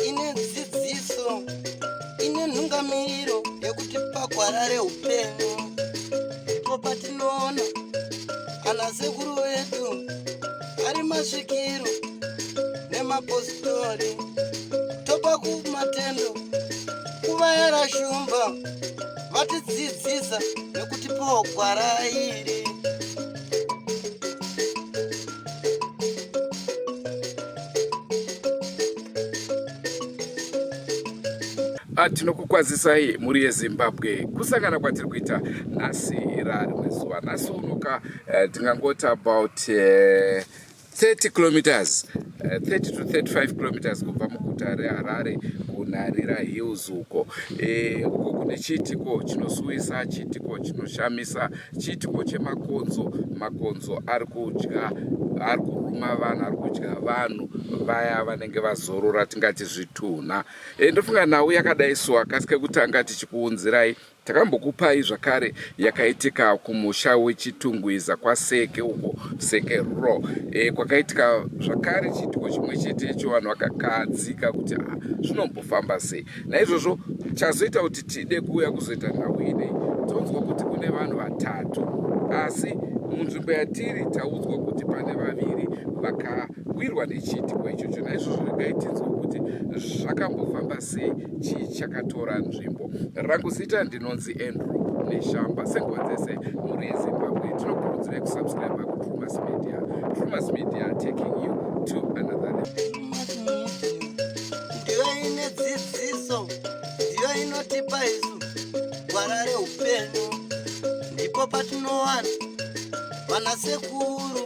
Ine dzidziso, ine nhungamiriro yekuti pagwara reupenyu ndipo patinoona ana sekuru vedu ari masvikiro nemapositori, topa kumatendo kuvayera shumba vatidzidzisa nekutipawo gwara iri. Ah, tinokukwazisai mhuri yeZimbabwe kusangana kwatiri kuita nhasi rarimwe zuva nhasi unoka eh, tingangoti about 30 kilometers 30 to 35 kilometers kubva muguta reHarare kuNharira Hills uko e, uko kune chiitiko chinosuwisa, chiitiko chinoshamisa, chiitiko chemakonzo. Makonzo ari kudya, ari kuruma vanhu, ari kudya vanhu vaya vanenge vazorora, tingati zvitunha. E, ndofunga nhau yakadai so akasi kekutanga tichikuunzirai. Takambokupai zvakare yakaitika kumusha weChitungwiza kwaSeke uko, Seke Rural. E, kwakaitika zvakare chiitiko chimwe chete icho, vanhu vakakadzika kuti ah, zvinombofamba sei. Naizvozvo chazoita kuti tide kuuya kuzoita nhau inei, tonzwa kuti kune vanhu vatatu, asi munzvimbo yatiri taudzwa kuti pane vaviri vakawirwa nechiitiko ichocho. Naizvozvo regai tinzwe kuti zvakambofamba sei, chii chakatora nzvimbo. Rangu zita ndinonzi Andrew Neshamba. Senguva dzese, mhuri yeZimbabwe, tinokurudzirai kusubscribe kuTrumas Media. Trumas Media, taking you to another level. Ndiyo ine dzidziso, ndiyo inotipa isu gwara reupenyu. Ndipo patinowana vanasekuru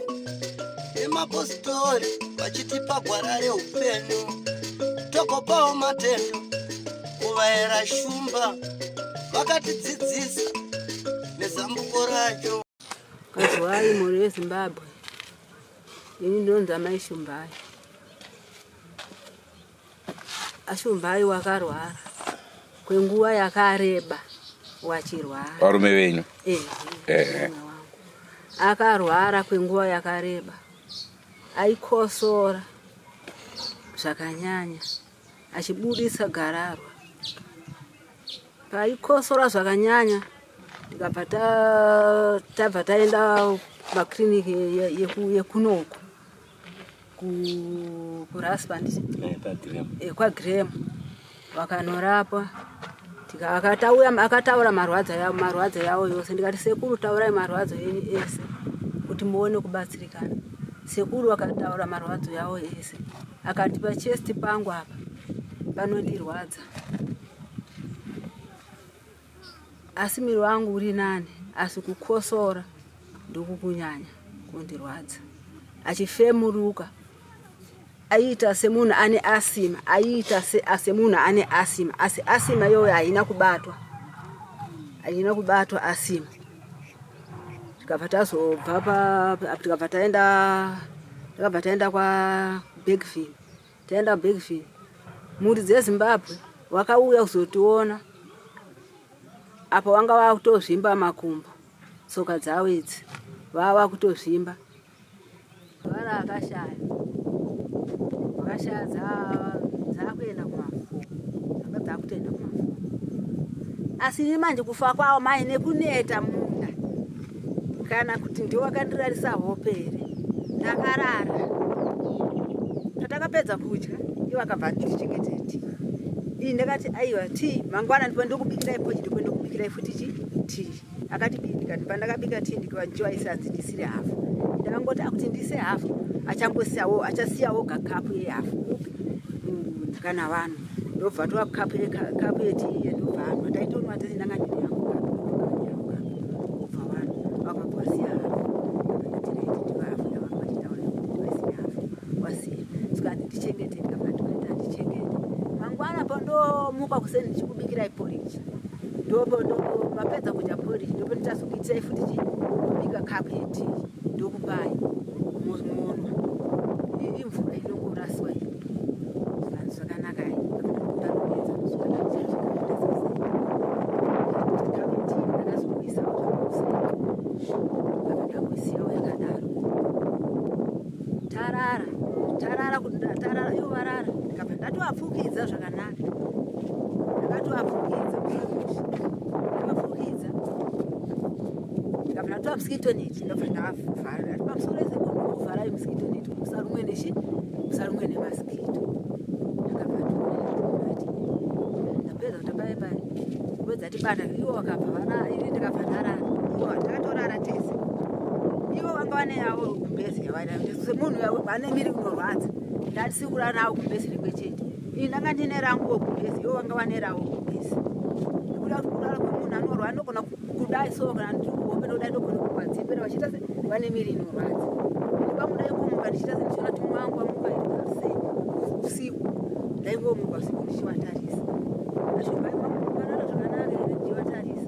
nemapositori vachitipa gwara reupenyu, togopawo matendo kuvayera shumba vakatidzidzisa nezambuko racho. Kazwai mhuri yeZimbabwe, ini ndinonzi amai Shumbai. AShumbai wakarwara kwenguva yakareba wachirwara. Varume venyu? Eh, murume wangu akarwara kwenguva yakareba, aikosora zvakanyanya achibudisa gararwa. Paikosora zvakanyanya tikabva tabva taenda makiriniki yekunoku kuRaspa, nditi kwaGraham, vakanorapa. Akataura marwadzo yavo, marwadzo yavo yose. Ndikati, "Sekuru, taurai marwadzo enyu ese kuti muone kubatsirikana." Sekuru vakataura marwadzo yavo ese. Akati, "Pachest pangu apa panondirwadza, asi miri wangu uri nani, asi kukosora ndokukunyanya kundirwadza." Achifemuruka aiita semunhu ane asima, aiita semunhu ane asima, asi asima iyoyo haina kubatwa, haina kubatwa asima. Tikabva tazobva pa tikabva taenda, takabva taenda kwaBergvin. Taenda kuBergvin, mhuri dzeZimbabwe wakauya kuzotiona. Apa wanga wakutozvimba makumbo, tsoka dzavo idzi vava kutozvimba. Vara akashaya, vakashaya dzakuenda kumafuko, dzanga dzakutoenda kumafuko. Asi ini manje kufa kwavo mai nekuneta munda, kana kuti ndiwo wakandirarisa hope here, ndakarara. Patakapedza kudya, ivo akabva anditichengete tii. Ii, ndakati, "Aiwa, tii mangwana ndipo ndokubikirai pochi, ndipo ndokubikirai futi chi tii." Akati bii, ndikati pandakabika tii ndikiva ndichivaisa, hanzi ndisire hafu. Ndakangoti akuti ndise hafu, achangosiyawo, achasiyawo gakapu yehafu upi kana vanhu ndobva tova kapu yetii iye, ndobva anwa. Taitonwa tese, ndanga ndine yangu kapu, yangu kapu, obva vanhu vakabva vasiya hafu. Ndati, "Right, ndiyo hafu yavanga vachitaura kuti ndivasiye hafu." Wasiya saka ndichengete. Ndikabva ndikaita ndichengete, mangwana pandomuka kuseni ndichikubikirai porridge, ndopo mapedza kudya porridge, ndopo ndichazokuitirai futi chi kubika kapu yetii, ndokupai munwa. Imvura inongoraswa iyi. Zvikanzi, "Zvakanaka." Ndapedza ndakazoisawo zvakusai. Ndabva ndangoisiyawo yakadaro. Tarara, tarara, tarara, ivo varara. Ndikabva ndatovapfukidza zvakanaka. Ndakatovapfukidza, ndavapfukidza. Ndikabva ndatora mosquito net, ndobva ndavavhara. Ndati pamusoro ese kuvharai mosquito net, musarumwe nechi, musarumwe nemosquito. Ndakabva ndati ndapedza kuti paye paye. Kupedza tibata ivo vakabva varara, ini ndikabva ndarara. Ivo takatorara tese. Ivo vanga vane yavo gumbezi yavaida. Semunhu ane miri unorwadza. Ndandisi kurara navo gumbezi rimwe chete. Ini ndanga ndine ranguwo gumbezi, ivo vanga vane ravo gumbezi. Nekuda kuti kurara kwemunhu anorwara anogona kudai so kana ndiri kuhope ndodai ndogona kurwadziwa vachiita se vane miri inorwadza. Pangu ndaingomuka ndichiita se ndichiona kuti mumwe wangu wamuka sei usiku. Ndaingomuka usiku ndichivatarisa. Varara zvakanaka here ndichivatarisa.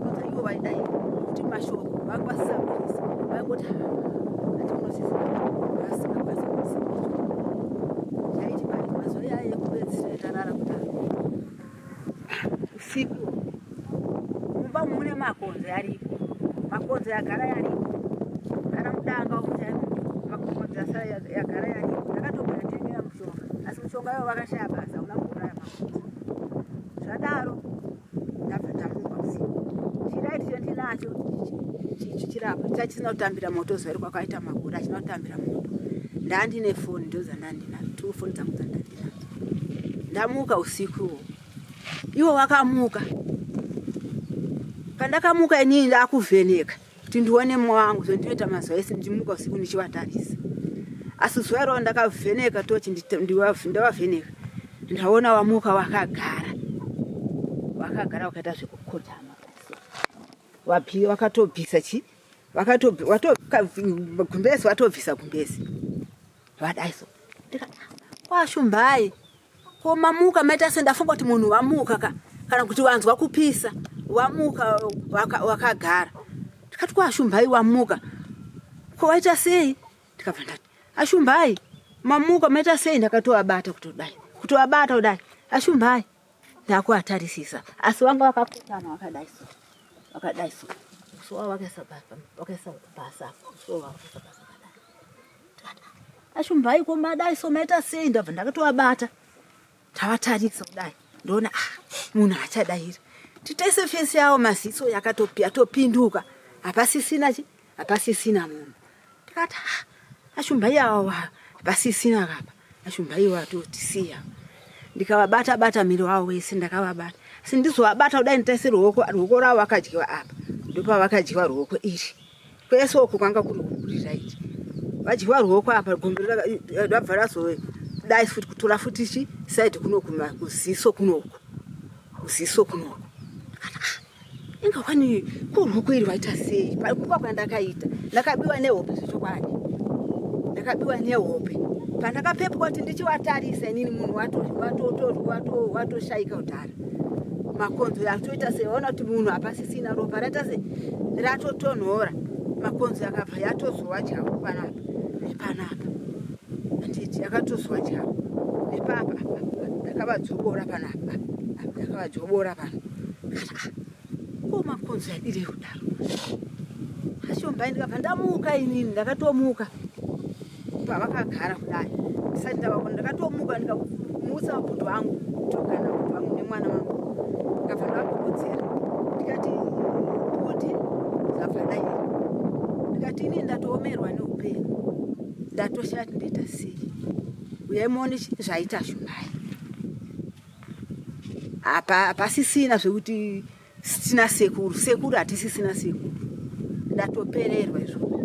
Akuti ivo vaidai nekuti mashoko vanga vasisabudisi. Vaingoti ati munosisa vasingakwanisi kusimuka. Chaiti mazuva iyaya ekupedzisira tarara kudaro. Usiku mumba mune makonzo ariko. Makonzo yagara yariko. Kana mudanga chaimo makonzo asara yagara yariko. Ndakatombonatengera mushonga asi mushonga iwo vakashaya basa hauna kuuraya makonzo. Zvadaro ndabva ndamuka usiku. Chiraiti chandinacho chirapa chachisina kutambira moto zuva iri kwakaita makore achina kutambira moto. Ndandine foni ndo dzandandinadzo, two foni dzangu dzandandinadzo. Ndamuka usiku iwo wakamuka. Pandakamuka inini ndakuvheneka kuti ndione mumwe wangu zvandinoita mazuva ese ndichimuka usiku ndichivatarisa. Asi zuva iroro ndakavheneka tochi ndavavheneka ndaona wamuka wakagara, wakagara wakaita zvekukotama wakatobvisa chi gumbezi watobvisa gumbezi vadai so ndikati kwashumbai ko mamuka maita se ndafunga kuti munhu wamuka ka kana kuti wanzwa kupisa wamuka wakagara ndikati kwashumbai wamuka ko waita sei ndikabva ndati ashumbai mamuka maita sei ndakatovabata kutodai kutovabata kudai ashumbai ndakuatarisisa asi wanga wakakotama wakadai so wakadai so uso wavo wakaisa wakaisa pasi apa uso wavo wakaisa pasi wakadai ashumbai ko madai so maita sei ndabva ndakatovabata tavatarisa kudai ndoona ah, munhu achadaira titese fesi yawo maziso yakatopinduka hapasisina chi hapasisina munhu ndikati ah, ashumbai awa hapasisina kapa ashumbai watotisiya ndikavabata bata miri wavo wese ndakavabata asi ndizovabata kudai nditaise ruoko ruoko ravo vakadyiwa apa ndopavakadyiwa ruoko iri kwese uku kwanga kuri kuri right vadyiwa ruoko apa gombe rabva razodai futi kutora futi chi side kunoku kuziso kunoku kuziso kunoku inga kwani kuruoko iri waita sei pakuba kwandakaita ndakabiwa nehope zvechokwadi ndakabiwa nehope pandakapepwa kuti ndichivatarisa inini munhu watoshaika kudhara makonzo atoita sei waona kuti munhu hapasisina ropa raita sei ratotonhora makonzo yakabva yatozowa chavo panapa nepanapa handiti yakatozowa chavo nepapa ndakavadzobora panapa ndakavadzobora pano ko makonzo yadirei kudaro ashombai ndikabva ndamuka inini ndakatomuka pavakagara kudai ndisati ndavaona ndakatomuka ndikamutsa mapundo angu togara mapundo angu nemwana wangu ndikabva ndavakurudzira ndikati budi ndabva ndaira ndikati ini ndatoomerwa neupenyu ndatoshaya kuti ndoita sei uyai muone zvaita shumbai apa hapasisina zvekuti tina sekuru sekuru hatisisina sekuru ndatopererwa izvozvo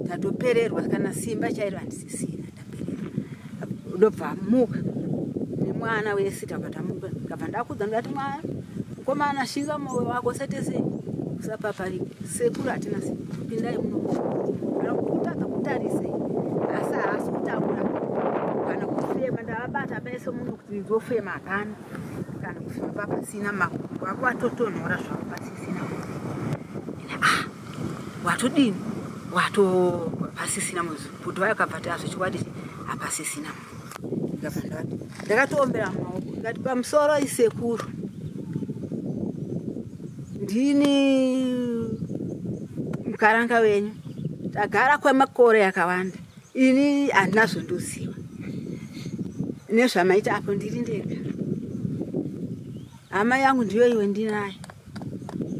ndatopererwa kana simba chairo handisisina ndapererwa ndobva muka nemwana wese tabva tamuka ndabva ndakudza ndikati mwana mukomana shinga moyo wako setese usapaparike sekuru hatina sekuru pindai muno kana kutadza kutarisei asi haasi kutaura kana kufema ndavabata pese muno kuti ndofema hapana kana kufema pasina makumbo ako atotonhora zvavo pasisina ah watodini wato pasisina muzi kuti vakabva ti azvechokwadi hapasisina ndikabva ndati ndakatoombera maoko ndikati pamusoro isekuru ndini Mukaranga wenyu tagara kwemakore akawanda, ini handina zvondoziva nezvamaita apo, ndiri ndega. Hama yangu ndiyo iwe ndinayo,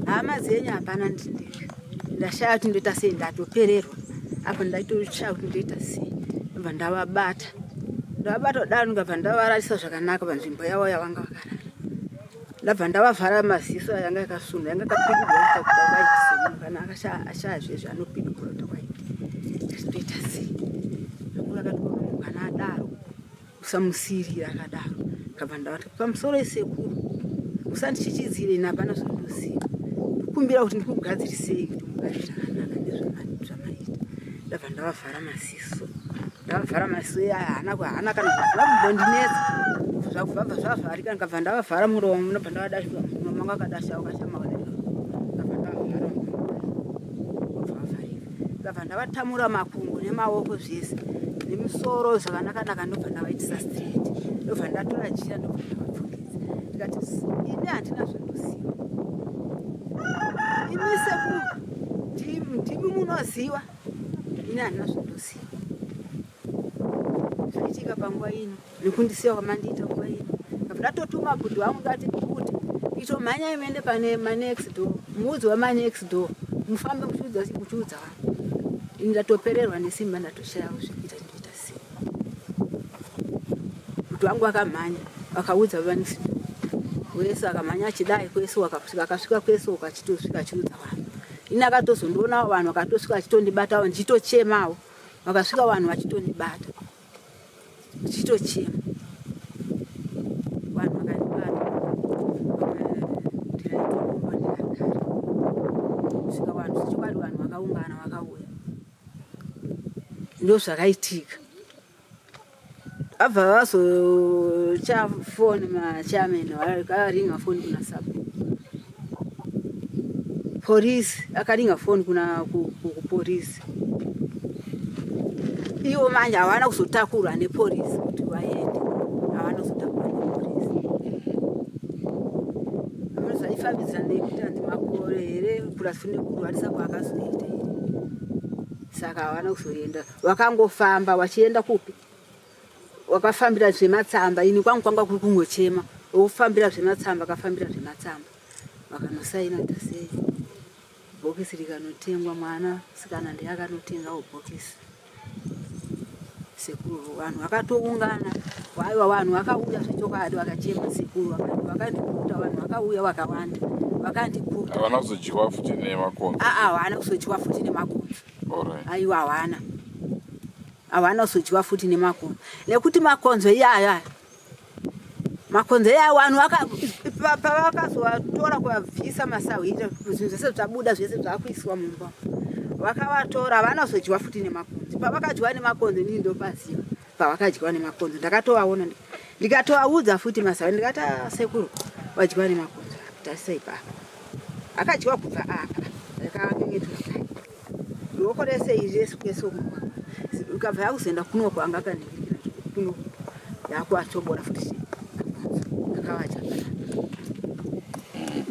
hama dzenyu hapana, ndiri ndega. Ndashaya kuti ndoita sei, ndatopererwa apo, ndaitoshaya kuti ndoita sei. Ndobva ndavabata, ndavabata kudaro, ndikabva ndavararisa zvakanaka panzvimbo yavo yavanga vakarara. Ndabva ndavavhara maziso, yanga yakasunwa, yanga yakapidugwa kuita kuita white, semunhu kana ashaya zvezvi anopidugura kuita white. Ndoita sei? Akuru akati munhu kana adaro usamusirira akadaro. Kabva ndavati, pamusoro esekuru, musandichichidzire, ini hapana zvandinoziva, ndikumbira kuti ndikugadzirisei kuti mugare zvakanaka nezvamaita. Ndabva ndavavhara maziso, ndavavhara maziso aya, haana kana kumbondinetsa, zvabva zvavharika. Ndikabva ndavavhara muromo, ndobva ndavadasha muromo wanga akadasha, wakashama, ndabva ndavavhara, bva vavharika. Ndabva ndavatamura makumbo nemaoko zvese nemusoro zvakanaka-naka, ndobva ndavaitisa straight, ndobva ndatora jira, ndobva ndavapfukidza. Ndikati, ini handina zvandosiwa, imi sekuru ndimi munoziva, ini handina zvandosiwa zvaitika panguva ino nekundisiya kwamandiita nguva ino. Ndabva ndatotuma bhudhi wangu, ndati, bhudhi, itomhanyai muende pane manext door, muudzi wamanext door, mufambe muchiudza muchiudza vanhu, ini ndatopererwa nesimba, ndatoshaya zvekuita, ndoita sei? Bhudhi wangu akamhanya, akaudza vanext door wese, akamhanya achidai kwese, akasvika kwese, ukachitosvika achiudza vanhu. Ini akatozondionawo, vanhu vakatosvika achitondibatawo, ndichitochemawo, vakasvika vanhu vachitondibata ndichitochema, vanhu vakandibata, ndikaitoromba, ndikagara kusvika vanhu, chokwadi vanhu vakaungana, vakauya. Ndo zvakaitika. Abva vazocha foni machairman, akaringa foni kuna sub polisi, akaringa foni kuna kupolisi. Ivo manje havana kuzotakurwa nepolisi kuti vaende, havana kuzotakurwa nepolisi. Zvaifambidzana nekuti hanzi makore here, plus nekurwarisa kwaakazoita here, saka havana kuzoenda. Vakangofamba vachienda kupi? Wakafambira zvematsamba. Ini kwangu kwanga kuri kungochema. Wofambira zvematsamba, akafambira zvematsamba, vakanosaina kuita sei, bhokisi rikanotengwa. Mwana sikana ndiye akanotengawo bhokisi. Sekuru, vanhu vakatoungana, vaiva vanhu vakauya zvechokwadi, vakachema sekuru, vakandikuta, vanhu vakauya vakawanda, vakandikuta. Havana kuzodyiwa futi nemakonzo? Aa, havana kuzodyiwa futi nemakonzo. Aiwa, havana kuzodyiwa futi nemakonzo, nekuti makonzo iyaya, makonzo iyaya, vanhu pavakazovatora kuvabvisa masahwira, zvinhu zvese zvabuda, zvese zvakuiswa mumba, vakavatora, havana kuzodyiwa futi nemakonzo. Pavakadyiwa nemakonzo, inini ndopaziva pavakadyiwa nemakonzo, ndakatovaona, ndikatovaudza futi masahwira, ndikati, ah, sekuru vadyiwa nemakonzo, tarisai papa, akadyiwa kubva apa, akanyengetwa ruoko rese iri rese kwese uku, ukabva yakuzoenda kunoko, anga akaningirikira kuno, yakuatobora futi akavacha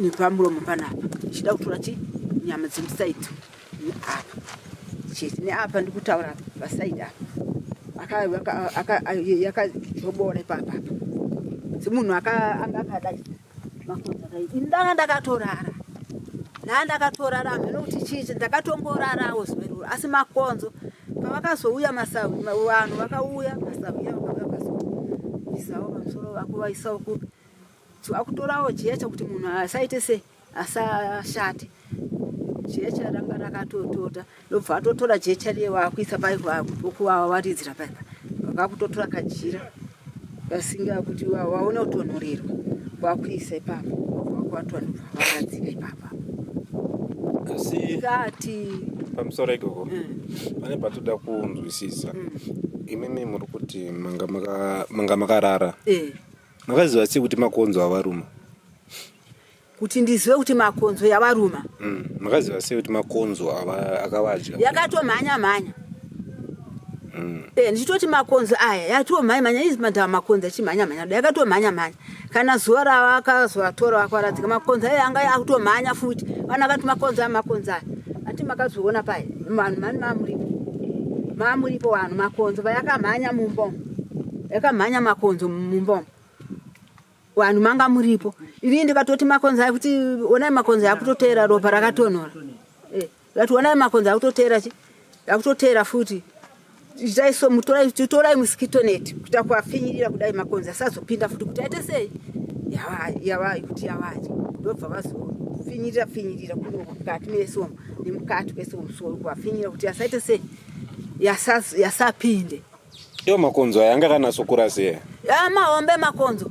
nepamuromo panapa, ichida kutora chi nyama dzemusaidi apa chete neapa, ndikutaura pasaidi apa, yakatobora ipapa apa, semunhu anga akadai makonzo akaita. Ini ndanga ndakatorara, ndaa ndakatorara, hameno kuti chii, ndakatongorarawo zuva iroro. Asi makonzo pavakazouya, vanhu vakauya, masahwira vakauya, vakazoisawo pamusoro, vakuvaisawo kupi, akutorawo jecha kuti munhu asaite sei, asashate. Jecha ranga rakatotota, ndobva atotora jecha riye, wakuisa paikuvawaridzira paipa, vakakutotora kajira kasinga kuti waone kutonhorerwa, wakuisa ipapo, wakuvatora, ndobva varadzika ipapo. Asi kati pamusoro ikoko pane patoda kunzwisisa. Imimi muri kuti manga makarara, makaziva sei kuti makonzo avaruma? Kuti ndizive kuti makonzo yavaruma? Makaziva sei kuti makonzo akavadya? Yakatomhanya mhanya. Ndichitoti makonzo aya yatomhanya mhanya, izi madhava makonzo achimhanya mhanya, yakatomhanya mhanya. Kana zuva ravakazovatora vakavaradzika, makonzo aya anga akutomhanya futi. Vana vakati makonzo aya, makonzo aya ati. Pandakati makazviona paye vanhu mani mamuripo mamuripo vanhu makonzo vayakamhanya mumba umu yakamhanya makonzo mumba umu vanhu manga muripo ini ndikatoti makonzo ayo kuti onai makonzo akutoteera ropa rakatonhora eh, ndikati onai makonzo akutoteera chi akutoteera futi itai so mutorai torai mosquito net kuita kuafinyirira kudai makonzo asazopinda futi kuti aite sei yawa yawa kuti yawadya ndobva vazofinyirira finyirira kuno mukati mese umu nemukati kwese umusoro kuvafinyira kuti asaite sei yasapinde Iwo makonzo aya anga akanatsokura sei? Ya mahombe makonzo.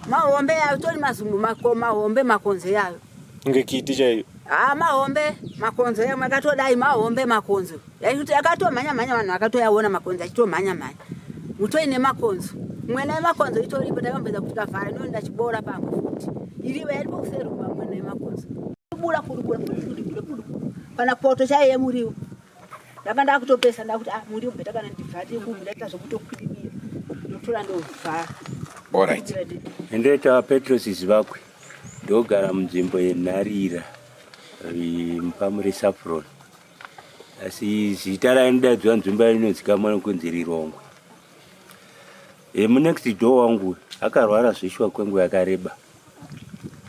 Mahombe yayo tori mazungu mako mahombe makonzo yayo. Kunge kiti chaiyo. Ah mahombe makonzo yayo makatodai mahombe makonzo. Yaikuti akatomhanya mhanya vanhu vakatoyaona makonzo achitomhanya mhanya. Mutoine makonzo. Mwena yemakonzo itoripo ndakamboedza kuti kavhara inoenda chibora pamwe futi. Iripo yaripo kuseri kumba mwena yemakonzo. Bura kuru bura kuru kuru. Kana poto chaiyo yemuriwo. Ndanga ndakutopesa ndakuti ah muriwo bheta kana ndivhare kuku ndaita zvekutokwidibira ndotora ndovhara. Alright. Ndoita Petros Zivakwe ndogara munzvimbo yeNharira mupamu reSaffron asi zita rainodaidzwa nzvimbo inozikamwa nokunzi Rirongwe. E, munext door wangu akarwara zveshuwa kwenguva yakareba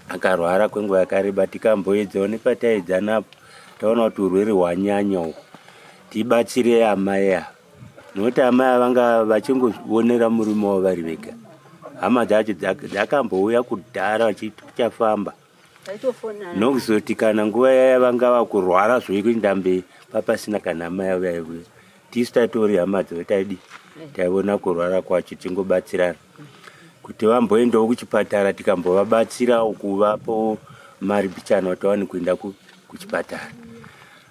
akarwara kwenguva yakareba tikamboedzawo nepataedza napo taona kuti urwere hwanyanya uhu tibatsire amai ava nokuti amai ava vanga vachingoonera murume wavo vari vega hama dzacho dzakambouya kudhara vachichafamba nokuzoti kana nguva yaya vanga vakurwara zvoikuenda mberi papasina kana hama yavo yaivuya tisu tatori hama dzavo taidi taiona kurwara kwacho tingobatsirana kuti vamboendawo kuchipatara tikambovabatsirawo kuvapo mari bichana kuti vawane kuenda kuchipatara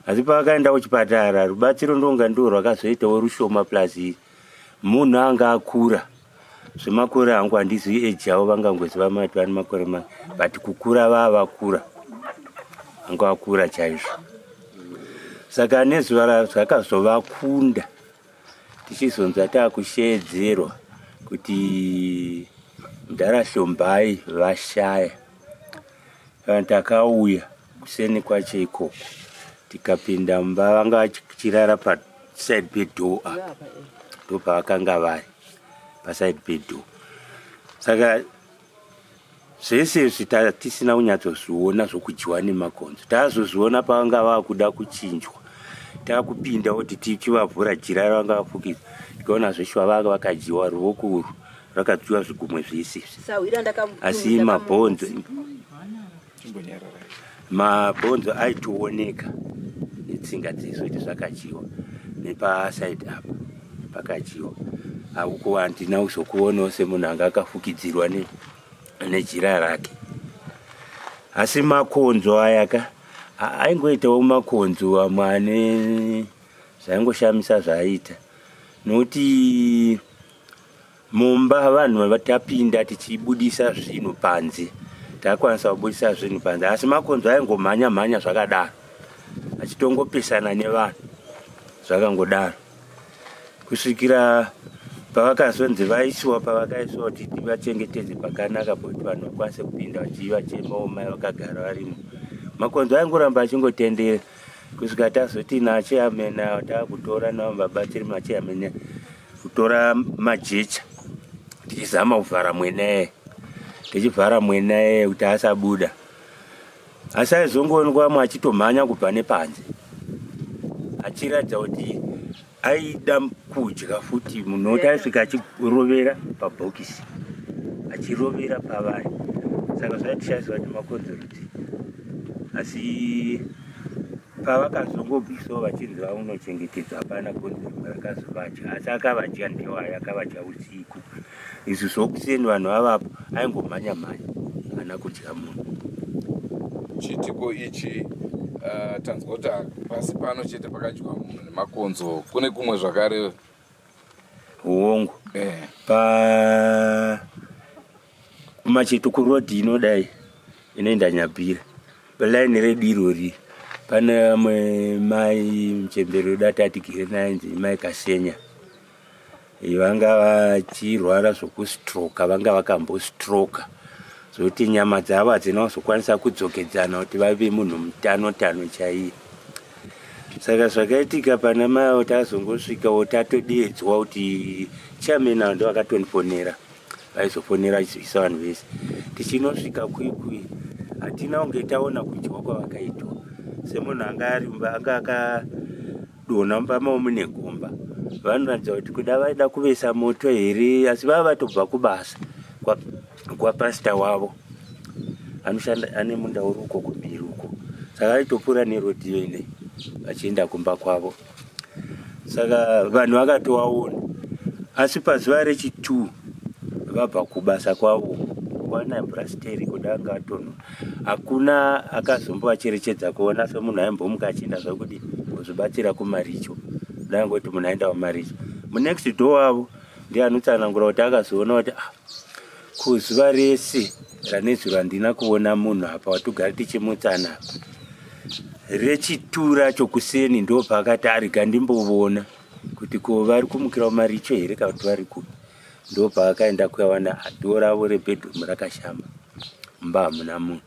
asi pavakaenda kuchipatara rubatsiro ndonga ndiwo rwakazoitawo rushoma plus munhu anga akura zvemakore hangu handizivi age yavo vangangoziva mati vane makore ma but kukura vava vakura anga vakura chaizvo saka nezuva zvakazovakunda tichizonzwa takusheedzerwa kuti mudhara Hlombai vashaya kana takauya kuseni kwacho ikoko tikapinda mumba vanga vachirara paside pedoor apa ndopavakanga vari paside pedoor saka zvese izvi tisina kunyatsozviona zvokudyiwa nemakonzo tazozviona pavanga vakuda kuchinjwa takupinda kuti tichivavhura jira ravanga vafukidza tikaona zveshuwa vanga vakadyiwa ruoko urwu rakadyiwa zvigumwe zvese izvi asi mabhonzo mabhonzo aitooneka netsinga dzese kuti zvakadyiwa nepasaidi apa pakadyiwa auko handina kuzokuonawo semunhu anga akafukidzirwa nejira rake asi makonzo aya ka aingoitawo makonzo amwe ane zvaingoshamisa zvaaita nokuti Mumba vanhu tapinda tichibudisa zvinhu panze takwanisa kubudisa zvinhu panze asi makonzo aingomhanya mhanya zvakadaro achitongopesana nevanhu zvakangodaro kusvikira pavakazonzi vaisiwa pavakaisiwa kuti tivachengetedze pakanaka pokuti vanhu vakwanise kupinda vachivachemawo mai vakagara varimo makonzo aingoramba achingotendera kusvika tazoti nachairman takutora navo vabatsiri machairman kutora majecha tichizama kuvhara mwena tichivhara mwena kuti asabuda asi aizongoonekwa vamwe achitomhanya kubva nepanze achiratidza kuti aida kudya futi munhu woti aisvika achirovera pabhokisi achirovera pavari saka zvaitishaiswa kuti makonzeroti asi Pavakazongobviswa vachinzi vaunochengetedzwa hapana gonzo rimwe rakazovadya asi akavadya ndewaya akavadya usiku izvi zvokuseni vanhu vavapo aingomhanya mhanya haana kudya munhu. Chiitiko ichi tanzwa kuti pasi pano chete pakadyiwa munhu nemakonzo kune kumwe zvakare Hongu eh. Pa kumacheto kuroad inodai inoenda Nyabira palaini redu irori pane vamwe mai muchembere wedu atatigere naye nzi mai Kasenya vanga vachirwara zvokustroka vanga vakambostroka zvokuti nyama dzavo hadzina kuzokwanisa kudzokedzana kuti vave munhu mutano tano chaiye. Saka zvakaitika pana mai avo tazongosvikawo tatodeedzwa kuti chairman avo ndo vakatondifonera vaizofonera vachizivisa vanhu vese. Tichinosvika kwikwi hatina kunge taona kudyiwa kwavakaitwa semunhu anga ari anga akadonha mumba mavo mune gomba. Vanoratidza kuti kuda vaida kuvesa moto here asi vava vatobva kubasa kwapasita wavo anoshanda ane munda uri uko kumhiri uko saka aitopfuura nerodhi iyo ine vachienda kumba kwavo saka vanhu vakatovaona asi pazuva rechi2 vabva kubasa kwavo kwana mvura steri kuda anga atonhora hakuna akazombovacherechedza kuona semunhu aimbomuka achienda zvekuti kuzvibatsira kumaricho dangoti munhu aenda kumaricho munext door wavo ndiye anotsanangura kuti akazoona kuti ah, kuzuva rese ranezuro handina kuona munhu apa watogara tichimutsana apa rechitu racho kuseni ndopaakati arega ndimbovona kuti ko vari kumukira kumaricho here kana kuti vari kupi ndopaakaenda kuyawana dhoo ravo rebedroom rakashama mumba hamuna munhu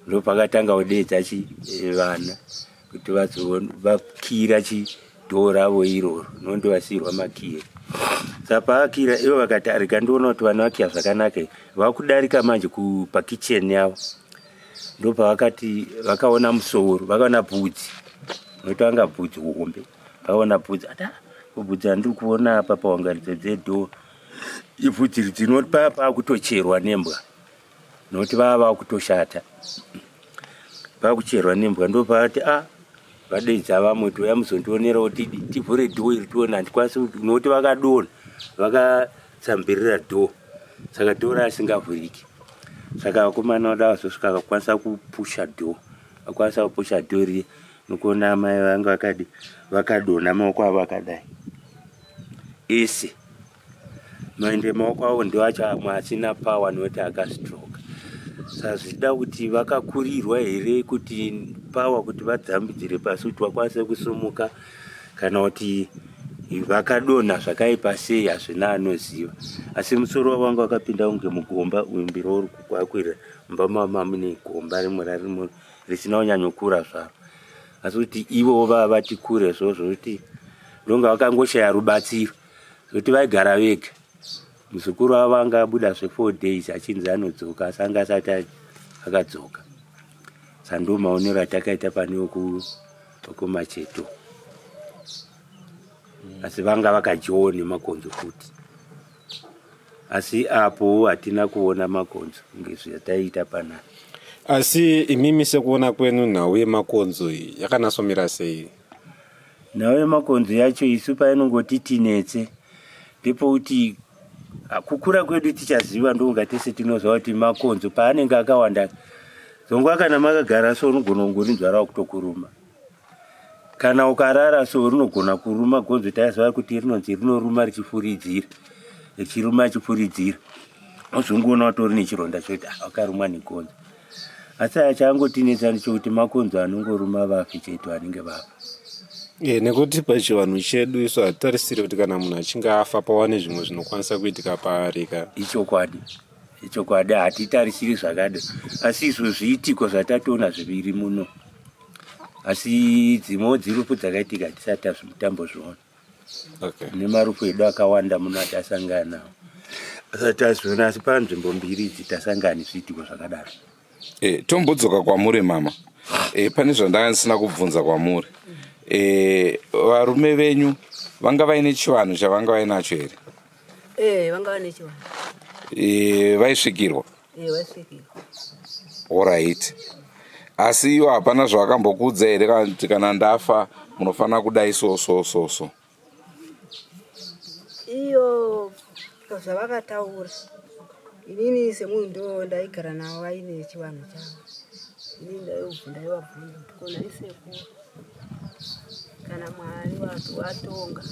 ndopakatanga kudeedza chi eh, vana kuti vakira chidhoo ravo iroro nondovasiirwa makiye saka paakira ivo vakati arega ndiona kuti vana vakiya zvakanaka vakudarika manje pakicheni yavo ndopavakati vakaona musoro vakaona bvudzi nokuti vanga bvudzi hombe vakaona bvudzi ata bvudzi randiri kuona apa pawangaridzo dzedhoo ibvudzi ridzinoti paya pakutocherwa nembwa nokuti vava vakutoshata vakucherwa nembwa ndopavati a ah, vadeidza vamwe kuti uya muzondionera kuti tivhure dhoo iri tione handikwanisi nokuti vakadonha vakatsambirira dhoo saka dhoo raasingavhuriki saka vakomana vada vazosvika vakakwanisa kupusha dhoo vakwanisa kupusha dhoo riye nokuona amai vanga vakadi vakadonha maoko avo akadai ese Maende maoko avo ndiwo acho amwe asina power nekuti akastroka. Saka zvichida kuti vakakurirwa here kuti power kuti vadzambidzire pasi kuti vakwanise kusumuka kana kuti vakadonha zvakaipa sei hazvina anoziva. Asi musoro wavo wanga wakapinda kunge mugomba uyu mbira uri kukwakwira mumba mama mune gomba rimwe rarimo risina kunyanyokura zvaro. Asi kuti ivo vava vati kure zvozvo kuti ndonga vakangoshaya rubatsiro. Zvekuti vaigara vega. Muzukuru wavo anga abuda zve 4 days achinzi anodzoka asi anga asati akadzoka. Saka ndo maonero atakaita pane wekumacheto. Asi vanga vakadyiwawo nemakonzo futi. Asi apo hatina kuona makonzo kunge zvataiita panapa. Asi imimi sekuona kwenyu nhau yemakonzo iyi yakanasomira sei? Nhau yemakonzo yacho isu painongoti tinetse ndepekuti ah, kukura kwedu tichaziva ndokunga tese tinoziva kuti makonzo paanenge akawanda dzonguva kana makagara so unogona kungorinzwa rava kutokuruma kana ukarara so rinogona kuruma gonzo taiziva kuti rinonzi rinoruma richifuridzira richiruma richifuridzira ozongoona watori nechironda chokuti ah, wakarumwa negonzo asi achangotinetsa ndechekuti makonzo anongoruma vafi chete vanenge vafa e, nekuti pachivanhu chedu isu hatitarisiri kuti kana munhu achinge afa pawane zvimwe zvinokwanisa kuitika paari ka ichokwadi ichokwadi hatitarisiri zvakadai asi izvo zviitiko zvatatoona zviviri muno asi dzimwewo dzirufu dzakaitika hatisati tambozviona okay. nemarufu edu akawanda muno atasangana nawo asati tazviona asi panzvimbo mbiri idzi tasangana nezviitiko zvakadaro e, tombodzoka kwamuri mama e, pane zvandanga ndisina kubvunza kwamuri e, varume venyu vanga vaine chivanhu chavanga vainacho here e, vanga vane chivanhu e, vaisvikirwa e, vaisvikirwa orit asi iwo hapana zvavakambokuudza here kuti kana ndafa munofanira kudai so so so so iyo zvavakataura inini semunhu ndo ndaigara navo vaine chivanhu chavo inini ndaivabvunza kuti kona isekuru kana mwari watonga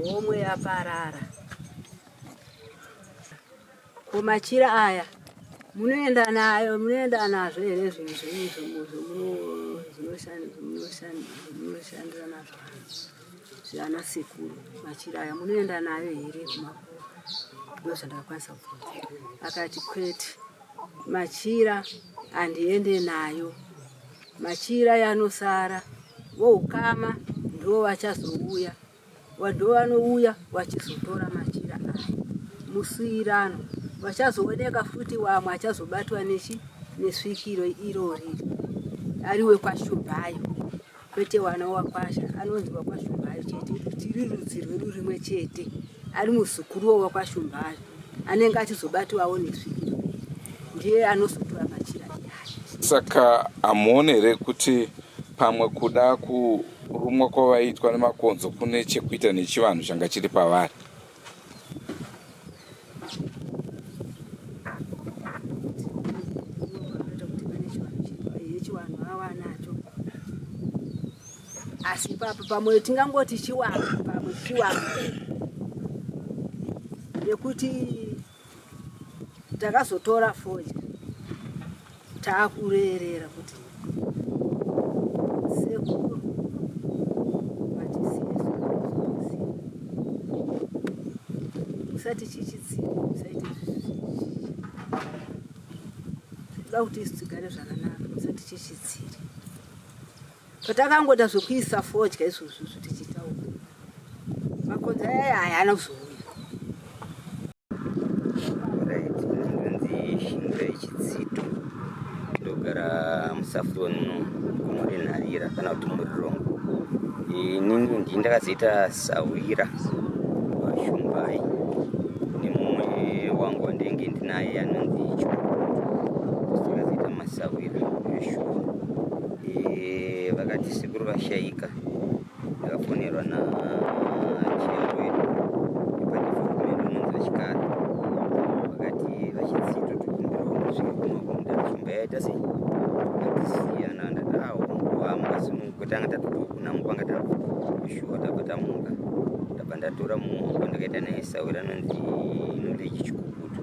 homwe yaparara Ko machira aya munoenda nayo munoenda nazvo here zvinhu zvenyu zvomunoshandira nazvo zvana sekuru machira aya munoenda nayo here kumakuva ndozvandakakwanisa kubvunza akati kwete machira handiende nayo machira yanosara. Voukama ndivo vachazouya Ndovanouya vachizotora machira aya musiyirano vachazooneka futi wamwe achazobatwa nechi nesvikiro irori ari wekwashumbayo kwete wana wakwasha anonzi wakwashumbayo chete tiri rudzi rwedu rimwe chete ari muzukuru wakwashumbayo anenge achizobatwawo nesvikiro ndiye anozotora machira iyaya. Saka hamuone here kuti pamwe kuda kurumwa kwavaiitwa nemakonzo kune chekuita nechivanhu changa chiri pavari? Asi ipapo pamwe tingangoti chiwanhu, pamwe chiwanhu nekuti takazotora fodya taakurerera kuti sekuru vatisiye musati chichidzire musaite toda kuti isu tigare zvakanaka musati chichidzire Patakangoita zvekuisa fodya izvozvo izvo tichitaura makonzo aya hayana kuzouya. Right, ndinonzi Shingirai Chitsito, ndogara muSaffron muno mugomo reNharira kana kuti muRirongo. Inini ndini ndakazoita sahwira waShumbai nemumwe wangu wandinenge ndinaye anonzi Chikukutu, takazoita masahwira zveshuwa. Eh, vakati sekuru vashaika ndakafonerwa nacheya wedu epadevelopment unonzi vachikara vakati vachitsito tokumbirawo musvike kuno kumudara shumba yaita sei atisiyana ndati awo amuka sunungutanga tatotokunhamuka anga tashuwa tabva tamuka ndabva ndatora mumwe wangu ndakaita naye sawira anonzi knowledge chikukutu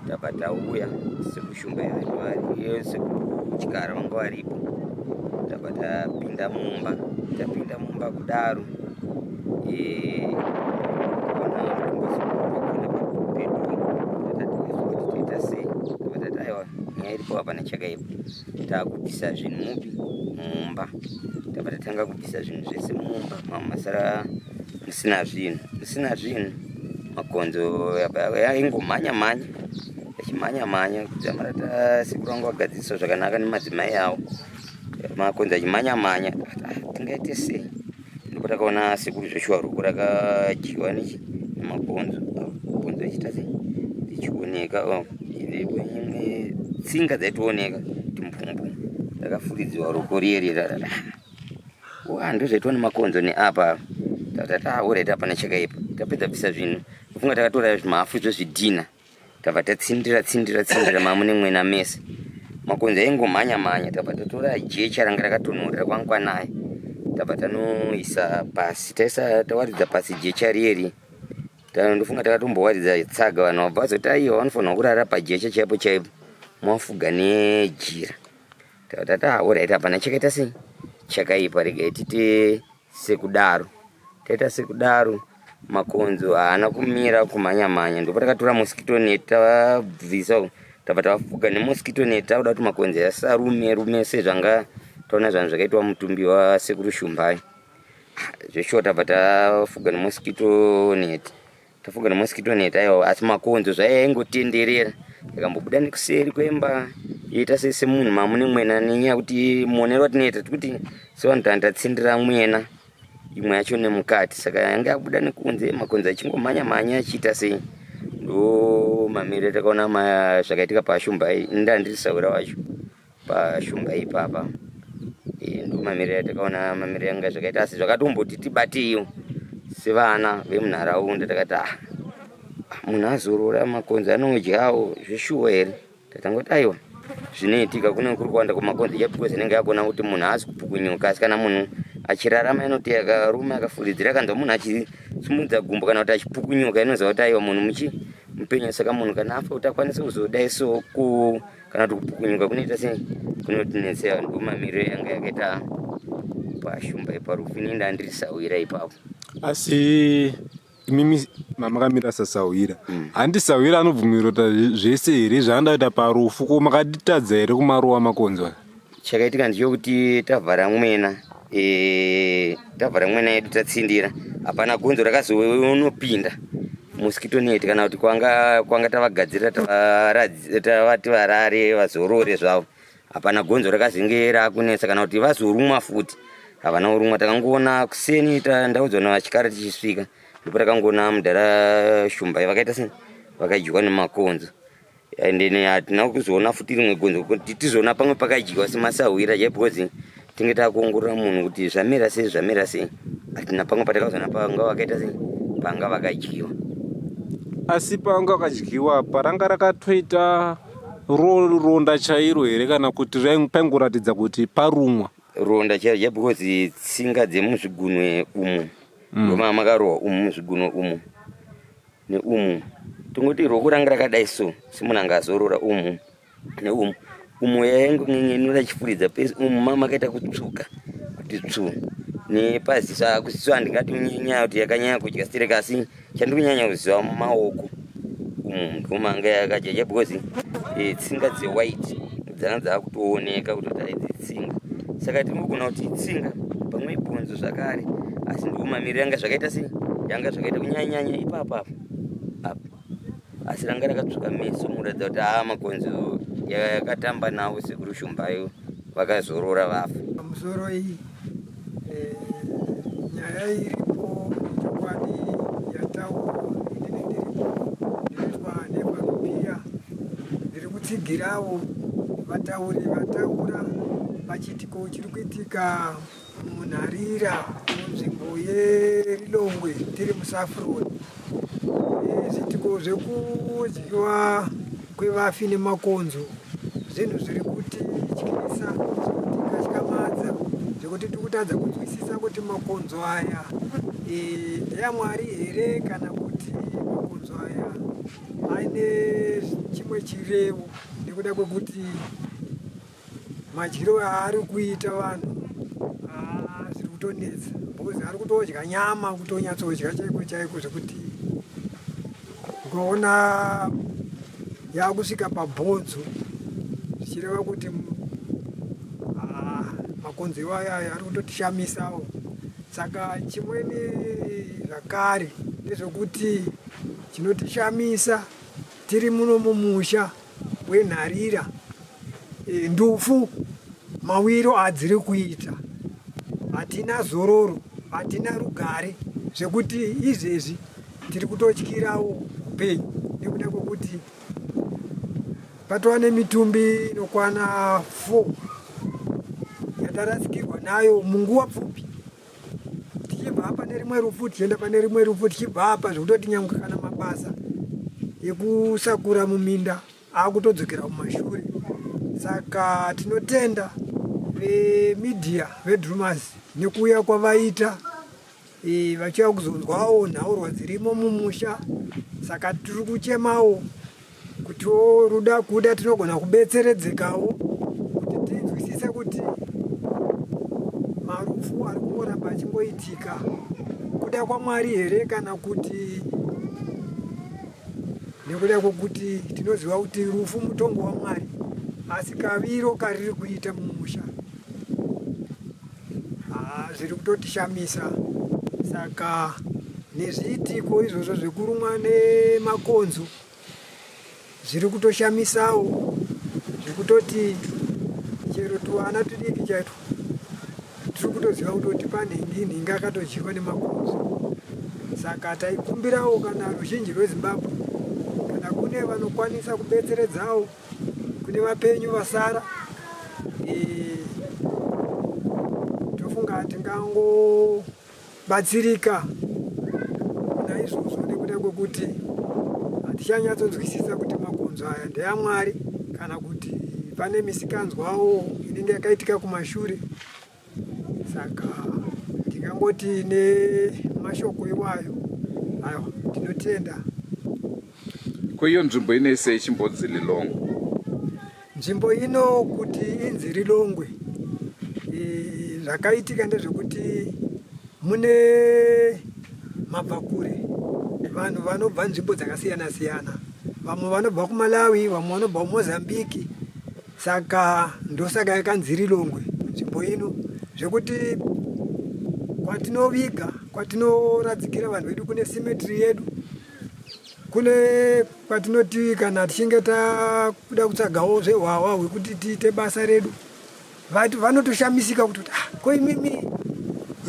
Tabva tauya sekushumba yavari sekuchikara vanga varipo. Tabva tapinda mumba, tapinda mumba kudaro eh, toita sei tabva tati aiwa nyaya iripo hapana chakaipa takubvisa zvinhu mupi mumba tabva tatanga kubvisa zvinhu zvese mumba mamasara musina zvinhu musina zvinhu makonzo yaingomhanya mhanya achimhanya mhanya kudzamara tasekuru vangu vagadzirisa zvakanaka nemadzimai avo makonzo achimhanya mhanya ah, tingaite sei ndipo takaona sekuru zveshuwa ruoko rakadyiwa nechi nemakonzo konzo achiita sei dzichioneka oh, imwe tsinga dzaitooneka timbumbu rakafuridziwa ruoko riye riye Wa ndozvaitwa nemakonzo neapa. Tati alright hapana chakaipa. Tapedza bvisa zvinhu. Kufunga takatora zvimahafu zvezvidhina. Tabva tatsindira tsindira tsindira mamu nemwena mese. Makonzo aingomhanya mhanya tabva tatora jecha ranga rakatonhorera kwangwanaya. Tabva tanoisa pasi taisa tawaridza pasi jecha riye riye. Ndofunga takatombowaridza tsaga vanhu vabva vazoti aiwa vanofanirwa kurara pajecha chaipo chaipo mafuga nejira. Tati alright hapana chakaita sei chakaipa regai tite sekudaro taita sekudaro makonzo haana kumira kumhanya mhanya ndipo takatora mosquito net tabvisa tabva tafuka nemosquito net takuda kuti makonzo asarume rume sezvanga taona zvanhu zvakaitwa mutumbi wasekuru shumbai zveshuwa tabva tafuga nemosquito net Tafuga nemosquito net aiwa asi makonzo zvaiya yaingotenderera yakambobuda nekuseri kwemba yoita semunhu mamune mwena nenyaya kuti muonero watinoita tikuti sevanhu tanga tatsindira mwena imwe yacho nemukati saka yanga yabuda nekunze makonzo achingomhanya mhanya achiita sei ndo mamiriro takaona zvakaitika pashumba ndandiri sahwira wacho pashumba ipapa eh, ndomamiriro atakaona mamiriro anga zvakaita asi zvakatomboti tibateiwo sevana vemunharaunda takati ah munhu azorora makonzo anodyawo zveshuwa here tatangoti aiwa zvinoitika kune kuri kuwanda kwemakonzo ja because inenge yakona kuti munhu haasi kupukunyuka asi kana munhu achirarama inoti akaruma akafuridzira akanzwa munhu achisumudza gumbo kana kuti achipukunyuka inoziva kuti aiwa munhu muchi mupenyu saka munhu kana afa kuti akwanise kuzodai so ku kana kuti kupukunyuka kunoita sei kunotinetsera ndomamiriro yanga yakaita pashumba iparufu ini ndandiri sahwira ipapo asi imimi mamakamira sasahwira mm. handi sahwira anobvumirwa kuita zvese here zvaanoda kuita parufu ko makatitadza here kumaruwa makonzo chakaitika ndichokuti tavhara mwena. E, tavhara mwena yedu tatsindira, hapana gonzo rakazounopinda mosquito net kana kuti kwanga kwanga tavagadzirira tavati varare vazorore zvavo. Hapana gonzo rakazenge rakunetsa kana kuti vazorumwa futi, havana kurumwa. Takangoona kuseni ndaudzwa navachikara tichisvika, ndipo takangoona mudhara Shumba vakaita sei, vakadyiwa nemakonzo. And then hatina kuzoona futi rimwe gonzo kuti tizoona pamwe pakadyiwa semasahwira chai, because tinge takuongorora munhu kuti zvamira sei, zvamira sei. Hatina pamwe patakazoona panga vakaita sei, panga vakadyiwa. Asi panga vakadyiwa paranga rakatoita ronda chairo here, kana kuti paingoratidza kuti parumwa? Ronda chairo chai, because tsinga dzemuzvigunwe umu ndoma makarohwa umu muzvigunwe umu neumu. Tongoti roko ranga rakadai so, semunhu anga azorora umu neumu umu, yaingon'en'enura chifuridza pese umu, ma makaita kutsvuka kuti tsvu nepaziso. Kuziso handingati nyaya kuti yakanyanya kudya stereka, asi chandiri kunyanya kuziva mumaoko umu ndomanga yakadya, because tsinga dzewhite dzanga dzakutooneka kutoti aidzi tsinga. Saka tinogona kuti tsinga, pamwe ibhonzo zvakare, asi ndo mamiriro yanga zvakaita sei, yanga zvakaita kunyanyanya ipapa apa apa. Asi ranga rakatsvuka meso muratidza kuti aa makonzo yakatamba nawo sekuru Shumbayo, vakazorora vafa. Pamusoro iyi, nyaya iripo chokwadi yataurwa. Inini ndiripo, ndinoitwa nevarupiya, ndiri kutsigirawo vatauri vataura pachitiko chiri kuitika muNharira, munzvimbo yeRilongwe, tiri muSafroni. Zviitiko zvekudyiwa kwevafi nemakonzo zvinhu zviri kutityisa, zvekutikatyamadza, zvekuti tiri kutadza kunzwisisa kuti makonzo aya ndeyaMwari here, kana kuti makonzo aya aine chimwe chirevo, nekuda kwekuti madyiro aari kuita vanhu zviri kutonetsa, because ari kutodya nyama, kutonyatsodya chaiko chaiko, zvekuti ukaona yakusvika pabhonzo, zvichireva kuti makonzo iwayo ayo ari kutotishamisawo. Saka chimweni zvakare ndezvekuti chinotishamisa tiri muno mumusha weNharira, ndufu mawiro adziri kuita, hatina zororo, hatina rugare, zvekuti izvezvi tiri kutotyirawo upenyu, nekuda kwekuti patova nemitumbi inokwana 4 yatarasikirwa nayo munguva pfupi, tichibva pane rimwe rufu tichienda pane rimwe rufu, tichibva apa, zvekutoti nyange kana mabasa ekusakura muminda akutodzokera kumashure. Saka tinotenda vemedia veDrumas nekuuya kwavaita, vachiuya kuzonzwawo nhaurwa dzirimo mumusha. Saka tiri kuchemawo kuti ruda kuda tinogona kubetseredzekawo kuti tinzwisise kuti marufu ari kungoramba achingoitika kuda kwaMwari here, kana kuti nekuda kwokuti tinoziva kuti rufu mutongo waMwari, asi kaviro kariri kuita mumusha zviri kutotishamisa. Saka nezviitiko izvozvo zvekurumwa nemakonzo zviri kutoshamisawo, zvekutoti chero tuvana tudiki chaitwo tiri kutoziva kutoti panhingi nhingi akatodyiwa nemakonzo. Saka taikumbirawo kana ruzhinji rweZimbabwe, kana kune vanokwanisa kubetseredzawo kune vapenyu vasara, tofunga tingangobatsirika naizvozvo, nekuda kwekuti hatichanyatsonzwisisa kuti makonzo aya ndeyaMwari kana kuti pane misikanzwawo inenge yakaitika kumashure. Saka ndingangoti nemashoko iwayo, aiwa, tinotenda. Ko iyo nzvimbo inei sei ichimbonzi Lilongwe? Nzvimbo ino kuti inzi Rilongwe, zvakaitika ndezvekuti mune mabvakure, vanhu vanobva nzvimbo dzakasiyana siyana, vamwe vanobva kuMalawi, vamwe vanobva kuMozambique. Saka ndosaka yakanzi Rilongwe nzvimbo ino, zvekuti Kwatinoviga, kwatinoradzikira vanhu vedu kune cemetery yedu, kune kwatinoti kana tichinge takuda kutsvagawo zvehwahwa hwekuti tiite basa redu, vati vanotoshamisika kuti ah, ko imimi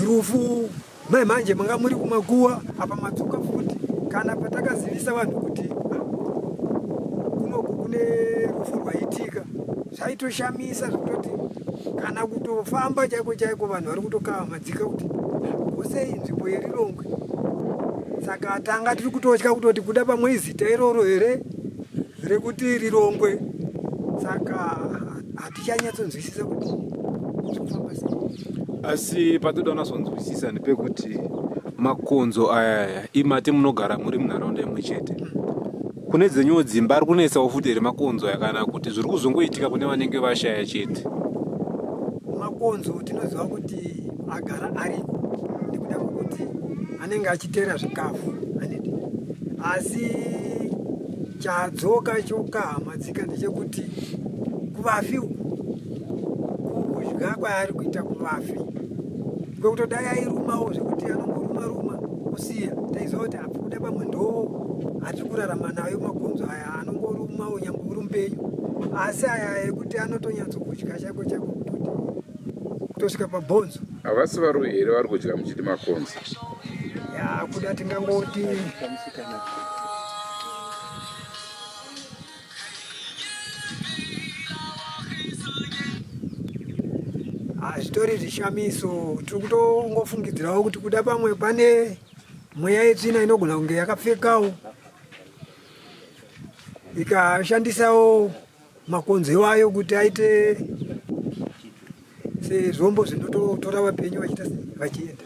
rufu mai manje manga muri kumakuwa apa madzoka futi. Kana patakazivisa vanhu kuti ah, kunoku kune rufu rwaitika, zvaitoshamisa zvekutoti kana kutofamba chaiko chaiko vanhu vari kutokahamadzika kuti kosei nzvimbo yeRilongwe. Saka tanga tiri kutotya kutoti kuda pamwe izita iroro here rekuti Rirongwe, saka hatichanyatsonzwisisa kuti zvofamba sei. Asi patoda unazonzwisisa ndepekuti makonzo ayaya imati munogara muri munharaunda imwe chete, kune dzenyuwo dzimba ari kunetsawo futi here makonzo aya, kana kuti zviri kuzongoitika kune vanenge vashaya chete? Makonzo tinoziva kuti agara ariko nekuda kwekuti anenge achitera zvikafu aneti, asi chadzoka chokahamadzika ndechekuti kuvafi uku kudya kwaari kuita kuvafi kwekutodai airumawo zvekuti anongoruma ruma kusiya, taiziva kuti apfukuda pamwe ndo atiri kurarama nayo makonzo aya anongorumawo nyangwe uri mupenyu, asi aya ekuti anotonyatsokudya chaiko chaiko kutoti kutosvika pabhonzo. Havasi varoyi here vari kudya muchiti makonzo? Ya, kuda tingangoti hazvitori zvishamiso, tiri kutongofungidzirawo kuti kuda pamwe pane mweya yetsvina inogona kunge yakapfekawo ikashandisawo makonzo iwayo kuti aite sezvombo zvinototora vapenyu vachiita vachienda.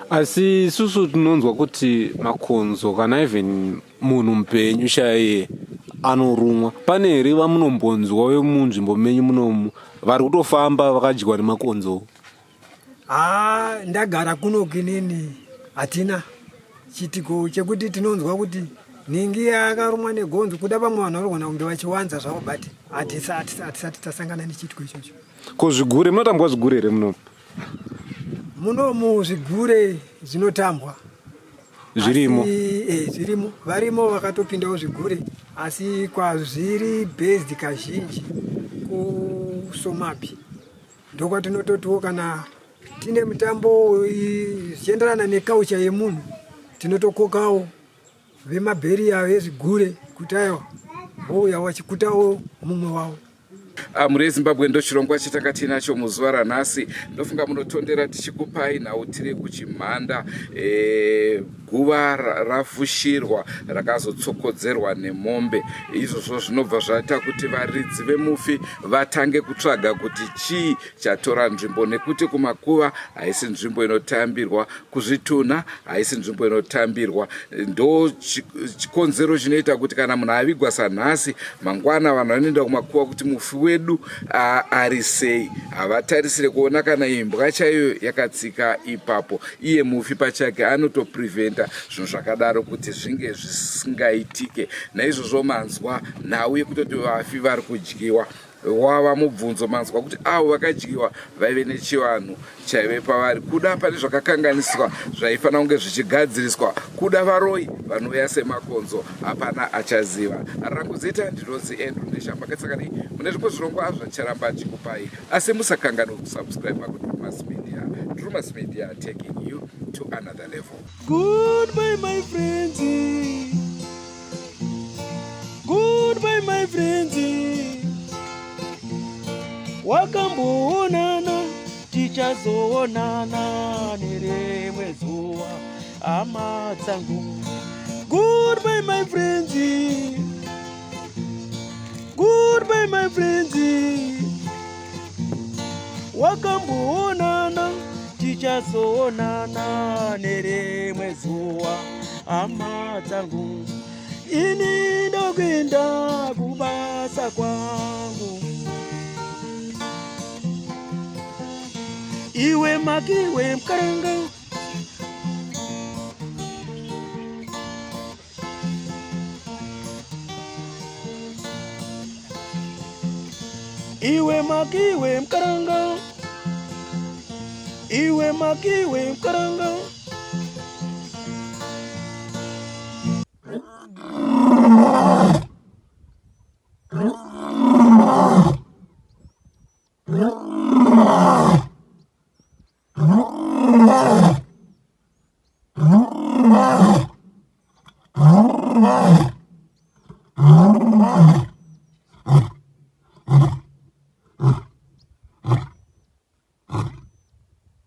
Asi isusu tinonzwa kuti makonzo kana even munhu mupenyu chaiye anorumwa, pane here vamunombonzwa vemunzvimbo menyu munomu vari kutofamba vakadyiwa nemakonzo? Haa, ndagara kuno kinini hatina chiitiko chekuti tinonzwa kuti nhingi yakarumwa negonzo. Kuda vamwe vanhu vanogona kunge vachiwanza zvavo, but hatisati tasangana nechiitiko ichocho. Ko zvigure, munotambwa zvigure here munomu? Munomu zvigure zvinotambwa. Zvirimo? Zvirimo, varimo vakatopindawo zvigure, asi kwazviri based kazhinji kuSomapi, ndokwatinototiwo kana tine mitambo zvichienderana nekaucha yemunhu, tinotokokawo vemabheriya vezvigure kuti aiwa vouya vachikutawo mumwe wavo. Mhuri yeZimbabwe, ndochirongwa chatanga tiinacho muzuva ranhasi. Ndofunga munotondera tichikupai nhau tiri kuChimhanda. Guva rafushirwa rakazotsokodzerwa nemombe. Izvozvo zvinobva zvaita kuti varidzi vemufi vatange kutsvaga kuti chii chatora nzvimbo, nekuti kumakuva haisi nzvimbo inotambirwa, kuzvitunha haisi nzvimbo inotambirwa. Ndo chikonzero chinoita kuti kana munhu avigwa sanhasi, mangwana vanhu vanoenda kumakuva kuti mufi wedu ari sei. Havatarisire kuona kana imbwa chaiyo yakatsika ipapo. Iye mufi pachake anotopreventa zvinhu zvakadaro kuti zvinge zvisingaitike. Naizvozvo manzwa nhau yekutoti vafi vari kudyiwa, wava mubvunzo. Manzwa kuti avo vakadyiwa vaive nechivanhu chaive pavari, kuda pane zvakakanganiswa zvaifanira kunge zvichigadziriswa, kuda varoyi vanouya semakonzo, hapana achaziva. Rangu zita ndinonzi Andrew Neshamba. Katsakani mune zvimwe zvirongwa zvacharamba chikupai, asi musakanganwe kusubscribe kuDrumas Media. Drumas Media, taking you to another level. Goodbye my friends, goodbye my friends, wakamboonana tichazoonana nerimwe zuva hama dzangu. Goodbye my friends, goodbye my friends, wakamboonana tichazoonana nerimwe zuva hama dzangu. Ini ndokuenda kubasa kwangu, iwe makiwe mukaranga. Iwe makiwe mukaranga. Iwe makiwe mukaranga.